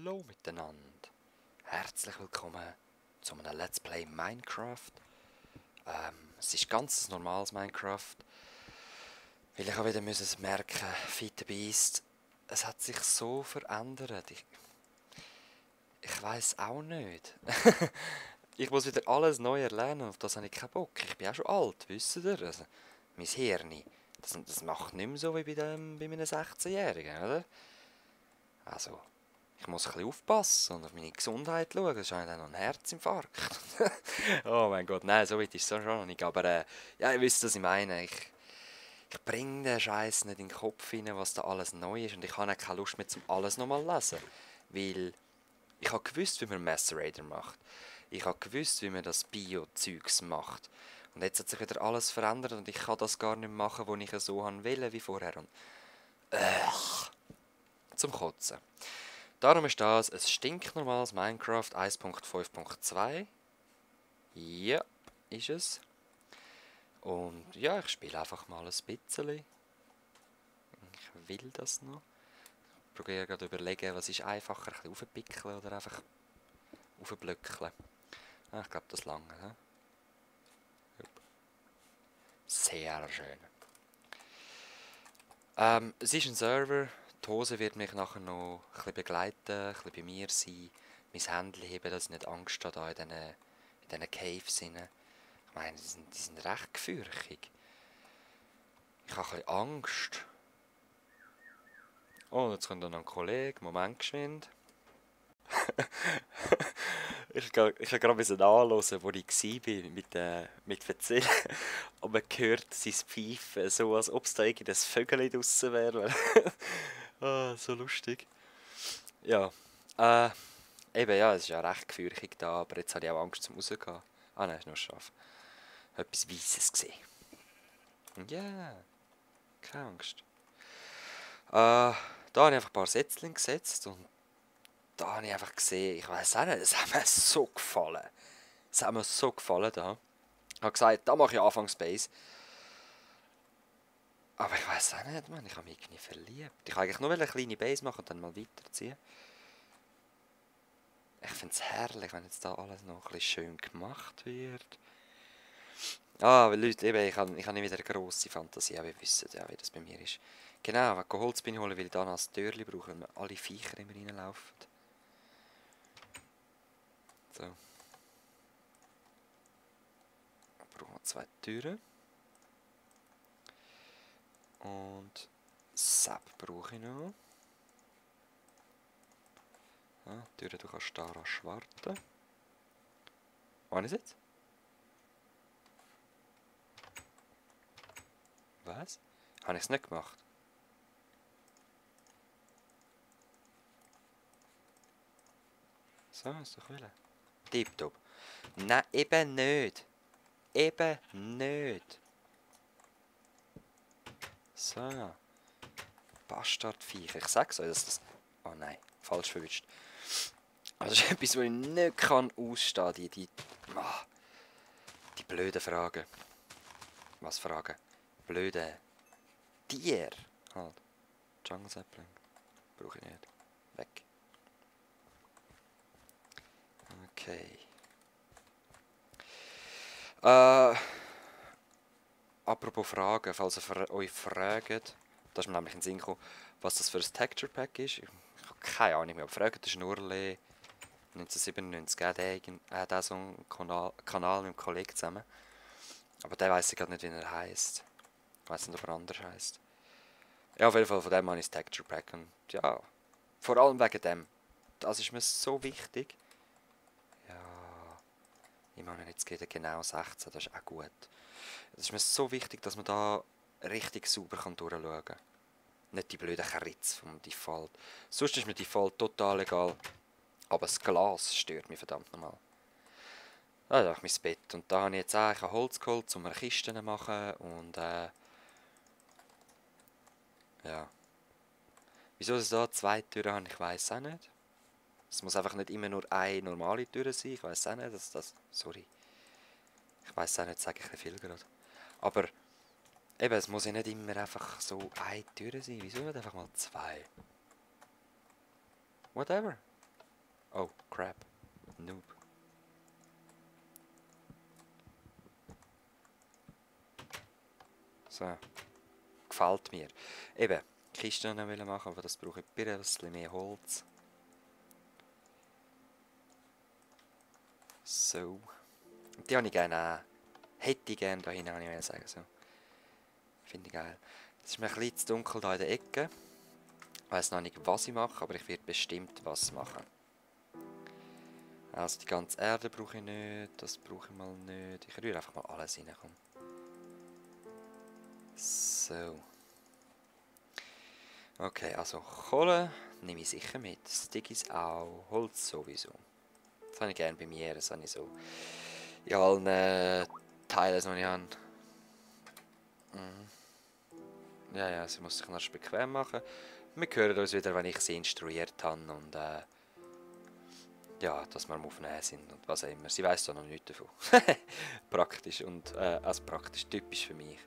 Hallo miteinander. Herzlich willkommen zu einem Let's Play Minecraft. Es ist ganz ein normales Minecraft. Weil ich auch wieder merken, Feed the Beast, es hat sich so verändert. Ich weiß auch nicht. Ich muss wieder alles neu erlernen, auf das habe ich keinen Bock. Ich bin auch schon alt, wisst ihr? Also, mein Hirn, das macht nicht mehr so wie bei meinen 16-Jährigen, oder? Also, ich muss ein bisschen aufpassen und auf meine Gesundheit schauen. Das ist eigentlich noch ein Herzinfarkt. Oh mein Gott, nein, so weit ist es schon noch nicht. Aber ja, ihr wisst, was ich meine. Ich bringe den Scheiß nicht in den Kopf rein, was da alles neu ist. Und ich habe auch keine Lust mehr, zum alles nochmal lesen. Weil ich habe gewusst, wie man Macerator macht. Ich habe gewusst, wie man das Bio-Zeugs macht. Und jetzt hat sich wieder alles verändert und ich kann das gar nicht machen, wo ich so wollte wie vorher. Und zum Kotzen. Darum ist das ein stinknormales Minecraft 1.5.2. Ja, ist es. Und ja, ich spiele einfach mal ein bisschen. Ich will das noch. Ich probiere gerade überlegen, was ist einfacher, ein bisschen aufpickeln oder einfach aufblöckeln. Ah, ich glaube, das lange. He? Sehr schön. Es ist ein Server. Die Hose wird mich nachher noch ein bisschen begleiten, ein bisschen bei mir sein, mein Händchen heben, dass ich nicht Angst habe da in diesen Caves. Ich meine, die sind recht gefürchtig. Ich habe ein bisschen Angst. Oh, jetzt kommt dann noch ein Kollege. Moment geschwind. Ich habe gerade anhören, wo ich war mit Verzählen. Und man hört sein Pfeifen, so als ob es da irgendein Vögel draussen wäre. Ah, so lustig. Ja, eben ja, es ist ja recht gefürchtig da, aber jetzt habe ich auch Angst zum Rausgehen. Ah nein, ist nur Schaf. Etwas Weisses gesehen. Ja, yeah, keine Angst. Da habe ich einfach ein paar Setzlinge gesetzt und da habe ich einfach gesehen, ich weiß auch nicht, es hat mir so gefallen. Es hat mir so gefallen da. Ich habe gesagt, da mache ich Anfangsbase. Aber ich weiß auch nicht, man, ich habe mich irgendwie verliebt. Ich wollte eigentlich nur eine kleine Base machen und dann mal weiterziehen. Ich finde es herrlich, wenn jetzt da alles noch ein bisschen schön gemacht wird. Ah, weil Leute, eben, ich habe nicht wieder eine grosse Fantasie, aber ihr wisst ja, wie das bei mir ist. Genau, wenn ich Holz bin holen, weil ich dann als Türchen brauche, wenn alle Viecher immer reinlaufen. So. Dann brauchen wir 2 Türen. Und Sap brauche ich noch. Ah, Türen, du kannst da rasch warten. Wo ist es jetzt? Was? Habe ich es nicht gemacht? So, ist doch will. Tipptopp. Nein, eben nicht. Eben nicht. So. Bastardviecher. Ich sag's euch, dass das... Oh nein, falsch verwischt. Also das ist etwas, was ich nicht kann ausstehen kann. Die blöden Fragen. Was Fragen? Blöde Tier. Halt. Jungle Sapling. Brauche ich nicht. Weg. Okay. Apropos Fragen, falls ihr euch fragt, das ist mir nämlich in den Sinn gekommen, was das für ein Texture Pack ist. Ich habe keine Ahnung mehr, aber fragt den Schnurrle 1997, der so einen Kanal mit einem Kollegen zusammen. Aber der weiss ich gerade nicht, wie er heisst. Ich weiss nicht, ob er anders heisst. Ja, auf jeden Fall von dem habe ich das Texture Pack. Und ja, vor allem wegen dem. Das ist mir so wichtig. Ja, ich meine, jetzt geht er genau 16, das ist auch gut. Es ist mir so wichtig, dass man da richtig sauber durchschauen kann. Nicht die blöden Kritz vom Default. Sonst ist mir Default total egal. Aber das Glas stört mich verdammt nochmal. Da ist auch mein Bett. Und da habe ich jetzt auch Holz geholt, um eine Kiste zu machen. Und ja. Wieso es da 2 Türen haben, ich weiß auch nicht. Es muss einfach nicht immer nur eine normale Tür sein. Ich weiß auch nicht, dass das... Sorry. Ich weiß auch nicht, sage ich ein viel gerade. Aber eben, es muss ja nicht immer einfach so eine Tür sein. Wieso nicht einfach mal 2? Whatever. Oh, crap. Noob. So. Gefällt mir. Eben, Kiste noch machen, aber das brauche ich ein bisschen mehr Holz. So. Und die habe ich gerne auch. Hätte ich gerne da hinein, kann ich sagen. So. Finde ich geil. Es ist mir ein bisschen zu dunkel hier in der Ecke. Ich weiss noch nicht, was ich mache, aber ich werde bestimmt was machen. Also die ganze Erde brauche ich nicht, das brauche ich mal nicht. Ich rühre einfach mal alles rein. Komm. So. Okay, also Kohle nehme ich sicher mit. Stickies auch. Holz sowieso. Das habe ich gerne bei mir. Das habe ich so in allen Teilen, die ich habe. Ja, ja, sie muss sich noch bequem machen. Wir hören uns wieder, wenn ich sie instruiert habe und ja, dass wir am Aufnehmen sind und was auch immer. Sie weiss da noch nichts davon. Praktisch und also praktisch typisch für mich.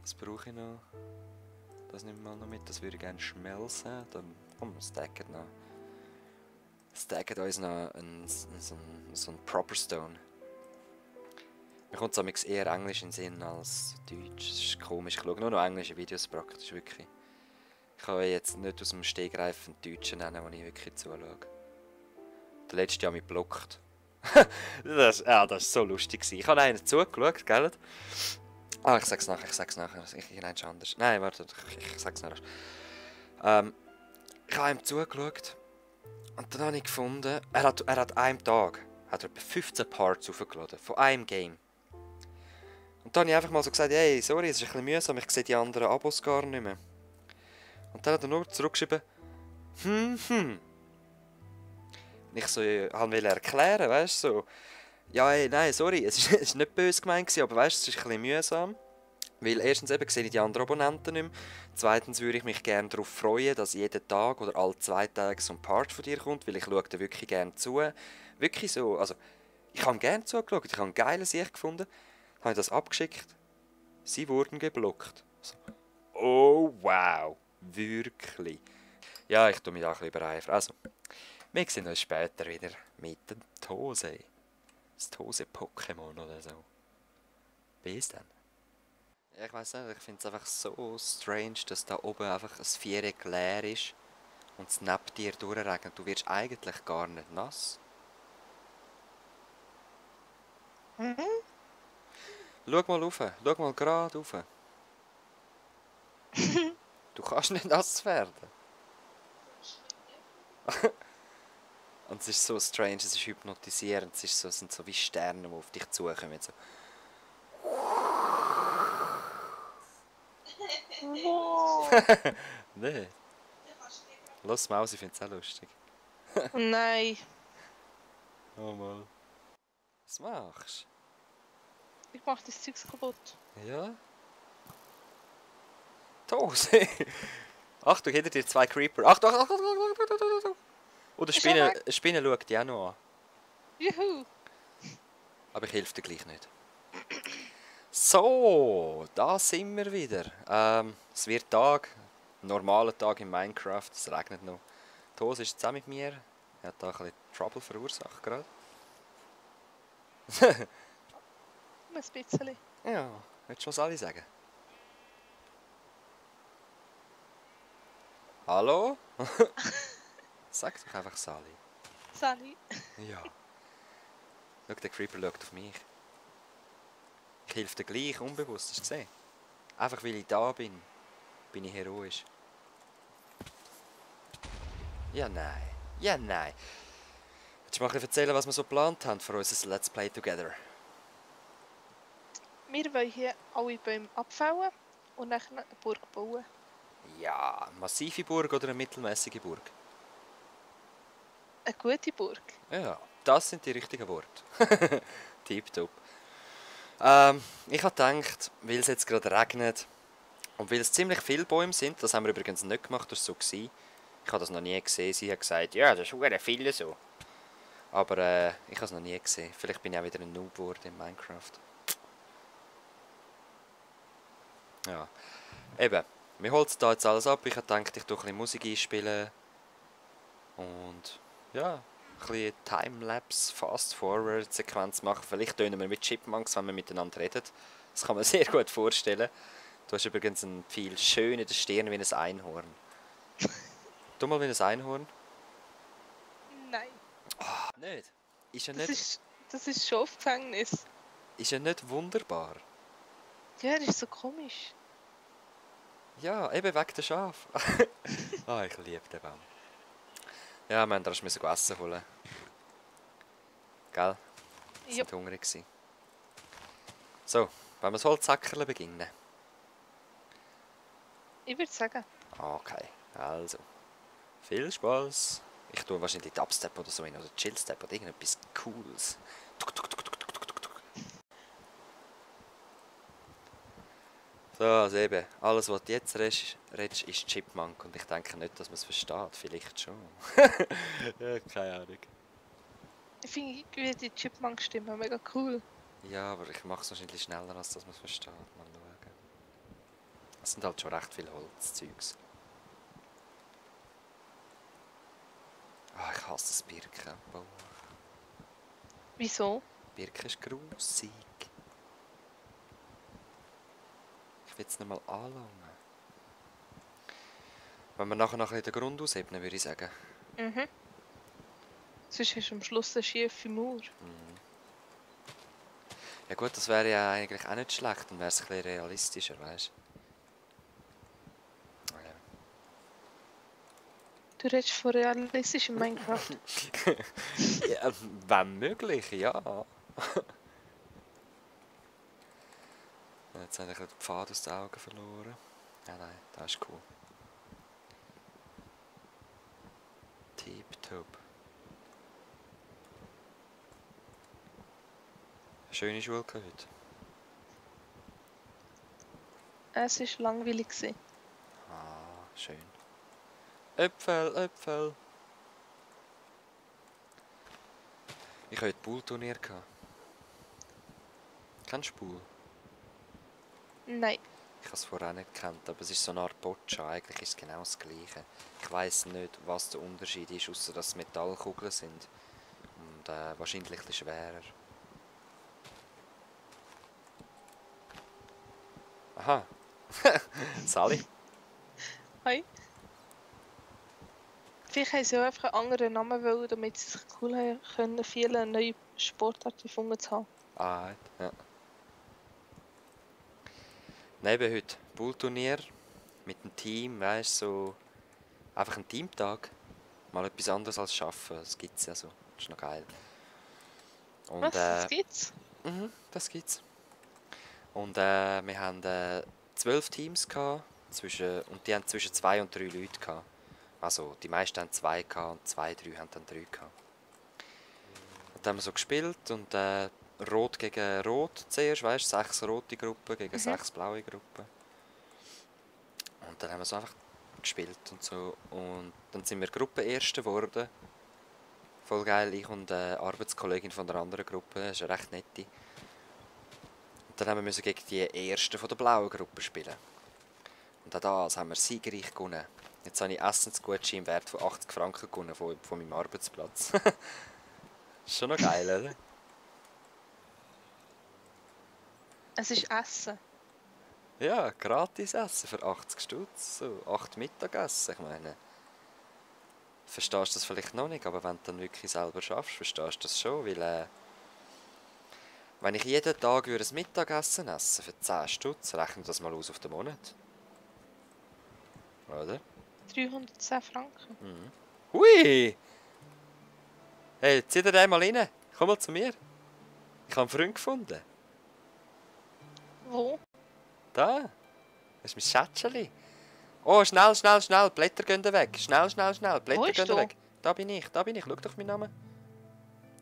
Was brauche ich noch? Das nehme ich mal noch mit, das würde ich gerne schmelzen. Dann kommen wir stacken noch. Stacken uns noch so ein Proper Stone. Mir kommt es eher Englisch in den Sinn als Deutsch. Das ist komisch. Ich schaue nur noch englische Videos praktisch, wirklich. Ich kann jetzt nicht aus dem Stegreif einen Deutschen nennen, wo ich wirklich zuschaue. Der letzte Jahr mich blockt. Das war so lustig. Ich habe einen zugeschaut, gell? Ah, ich sag's nachher. Ich nenne es anders. Nein, warte, ich sag's nachher. Ich habe ihm zugeschaut und dann habe ich gefunden, er hat an einem Tag hat er etwa 15 Parts aufgeladen, von einem Game. Und dann habe ich einfach mal so gesagt, hey, sorry, es ist ein bisschen mühsam, ich sehe die anderen Abos gar nicht mehr. Und dann hat er nur zurückgeschrieben, Und ich so, wollte erklären, weißt du, so, ja, hey, nein, sorry, es ist nicht böse gemeint, aber weißt du, es ist ein bisschen mühsam. Weil erstens eben sehe ich die anderen Abonnenten nicht mehr. Zweitens würde ich mich gerne darauf freuen, dass jeden Tag oder alle 2 Tage so ein Part von dir kommt, weil ich schaue dir wirklich gerne zu. Wirklich so, also ich habe gerne zugeschaut, ich habe eine geile Sicht gefunden. Habe ich das abgeschickt. Sie wurden geblockt. So. Oh wow, wirklich. Ja, ich tue mich da ein bisschen übereifern. Also, wir sehen uns später wieder mit dem Tose. Das Tose-Pokémon oder so. Bis dann. Ja, ich weiss nicht, ich finde es einfach so strange, dass da oben einfach ein Viereck leer ist und es neben dir durchregnet. Du wirst eigentlich gar nicht nass. Schau mal rauf, schau mal gerade rauf. Du kannst nicht nass werden. Und es ist so strange, es ist hypnotisierend, es sind so wie Sterne, die auf dich zukommen. So. Nee. Los Maus, ich finde es auch lustig. Nein, Oh mal. Was machst ich mach das Zeugs kaputt. du? Ja? Tose! Achtung, hinter dir 2 Creeper. Achtung, Achtung, Achtung, Achtung, Achtung, Achtung. Und Ist er weg? eine Spinne schaut dich auch noch an. Juhu! Aber ich helfe dir gleich nicht. So, da sind wir wieder. Es wird Tag. Ein normaler Tag in Minecraft. Es regnet noch. Tos ist zusammen mit mir. Er hat da ein bisschen Trouble verursacht gerade. Ein bisschen. Ja, willst du was alle sagen? Hallo? Sag doch einfach Sally. Sally. Ja. Schau, der Creeper schaut auf mich. Ich helfe dir gleich, unbewusst, hast du gesehen? Einfach weil ich da bin, bin ich heroisch. Ja, nein. Ja, nein. Willst du mal erzählen, was wir so geplant haben für unser Let's Play Together? Wir wollen hier alle Bäume abfällen und dann eine Burg bauen. Ja, eine massive Burg oder eine mittelmäßige Burg? Eine gute Burg. Ja, das sind die richtigen Worte. Tipptopp. Ich habe gedacht, weil es jetzt gerade regnet und weil es ziemlich viele Bäume sind, das haben wir übrigens nicht gemacht, das war so gewesen. Ich habe das noch nie gesehen. Sie hat gesagt, ja, das ist sehr viele so. Aber ich habe es noch nie gesehen. Vielleicht bin ich auch wieder ein Noob geworden in Minecraft. Ja, eben. Wir holzen da jetzt alles ab. Ich habe gedacht, ich tue ein bisschen Musik einspielen. Und ja, ein bisschen Timelapse, Fast-Forward-Sequenz machen. Vielleicht tönen wir mit Chipmunks, wenn wir miteinander reden. Das kann man sehr gut vorstellen. Du hast übrigens einen viel schön in der Stirn wie ein Einhorn. Du mal wie ein Einhorn? Nein. Nicht? Ist ja Das nicht, ist schon auf Gefängnis. ist ja nicht wunderbar? Ja, das ist so komisch. Ja, eben wegen der Schaf. Ah, ich liebe den Baum. Ja, wir mussten erst Essen holen. Gell? Wir Ja. sind hungrig gewesen. So, wollen wir das Holzhackerle beginnen? Ich würde sagen. Okay, also. Viel Spaß. Ich tue wahrscheinlich Dubstep oder so hin, oder Chillstep oder irgendetwas Cooles. Tuk, tuk, tuk, tuk, tuk, tuk, tuk. So, also eben, alles was du jetzt redest, ist Chipmunk und ich denke nicht, dass man es versteht. Vielleicht schon. Ja, keine Ahnung. Ich finde irgendwie die Chipmunk-Stimme mega cool. Ja, aber ich mache es wahrscheinlich schneller, als dass man es versteht. Mal schauen. Es sind halt schon recht viele Holzzeugs. Ah, ich hasse das Birken. Boah. Wieso? Birken ist grusig. Ich will es nicht mal anlangen. Wenn wir nachher noch ein bisschen den Grund aushebnen, würde ich sagen. Mhm. Sonst hast du am Schluss eine schiefe Mauer. Ja gut, das wäre ja eigentlich auch nicht schlecht, dann wäre es ein bisschen realistischer, weißt du? Ja. Du redest von realistischem Minecraft. Ja, wenn möglich, ja. Jetzt habe ich den Pfad aus den Augen verloren. Ja, nein, das ist cool. Tip-top. Schöne Schule heute. Es war langweilig. Ah, schön. Äpfel, Äpfel. Ich hatte heute Poolturnier. Kennst du Pool? Nein. Ich habe es vorher auch nicht gekannt, aber es ist so eine Art Boccia. Eigentlich ist es genau das Gleiche. Ich weiss nicht, was der Unterschied ist, außer dass es Metallkugeln sind. Und wahrscheinlich ein bisschen schwerer. Aha. Sally. Hi. Vielleicht haben sie auch einfach einen anderen Namen wollen, damit sie sich cool haben können, viele neue Sportarten gefunden zu haben. Ah, ja. Neben heute Poolturnier mit dem Team, weißt du, so einfach ein Teamtag. Mal etwas anderes als arbeiten, das gibt es ja so. Das ist noch geil. Und, Was? Das gibt's? Das gibt's. Und wir haben 12 Teams gehabt, und die haben zwischen 2 und 3 Leute gehabt. Also die meisten haben 2 gehabt und 2, 3 haben dann 3 gehabt. Und dann haben wir so gespielt und Rot gegen Rot zuerst, weißt du, 6 rote Gruppen gegen 6 blaue Gruppen. Und dann haben wir so einfach gespielt und so. Und dann sind wir Gruppenerste geworden. Voll geil, ich und eine Arbeitskollegin von der anderen Gruppe, das ist eine recht nette. Und dann haben wir gegen die Ersten von der blauen Gruppe spielen. Und auch das haben wir siegreich gewonnen. Jetzt habe ich Essensgutschein im Wert von 80 Franken gewonnen von meinem Arbeitsplatz. Ist schon noch geil, oder? Es ist Essen. Ja, gratis Essen für 80 Stutz. So 8 Mittagessen, ich meine. Verstehst du das vielleicht noch nicht, aber wenn du dann wirklich selber schaffst, verstehst du das schon, weil wenn ich jeden Tag ein Mittagessen essen für 10 Stutz, rechne das mal aus auf den Monat. Oder? 310 Franken. Hui! Hey, zieh dir den mal rein. Komm mal zu mir. Ich habe einen Freund gefunden. Wo? Da. Das ist mein Schätzchen. Oh, schnell, schnell, schnell. Blätter gehen weg. Schnell, schnell, schnell. Wo Blätter bist gehen du? weg. Da bin ich, da bin ich. Schau doch meinen Namen.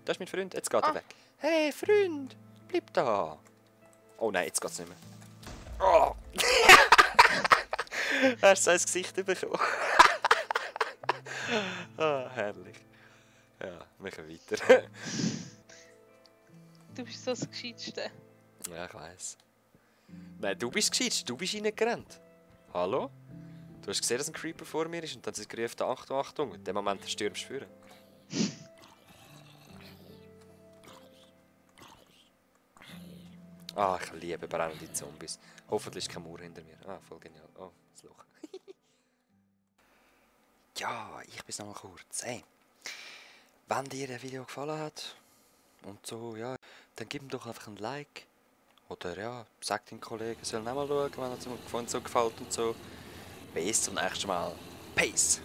Das ist mein Freund. Jetzt geht er Ah. weg. Hey, Freund. Bleib da. Oh nein, jetzt geht es nicht mehr. Oh. Hast du sein Gesicht bekommen? Ah, herrlich. Ja, wir können weiter. Du bist so das Gescheitste. Ja, ich weiss. Nein, du bist gescheit, du bist reingerannt. Hallo? Du hast gesehen, dass ein Creeper vor mir ist und dann sind sie gerufen, Achtung, Achtung. In dem Moment stürmst du führen. Ah, ich liebe brennende Zombies. Hoffentlich ist kein Mauer hinter mir. Ah, voll genial. Oh, das Loch. Ja, ich bin's nochmal kurz. Hey, wenn dir das Video gefallen hat und so, ja, dann gib ihm doch einfach ein Like. Oder ja, sag deinen Kollegen, sollen auch mal schauen, wenn es ihm so gefällt und so. Bis zum nächsten Mal. Peace!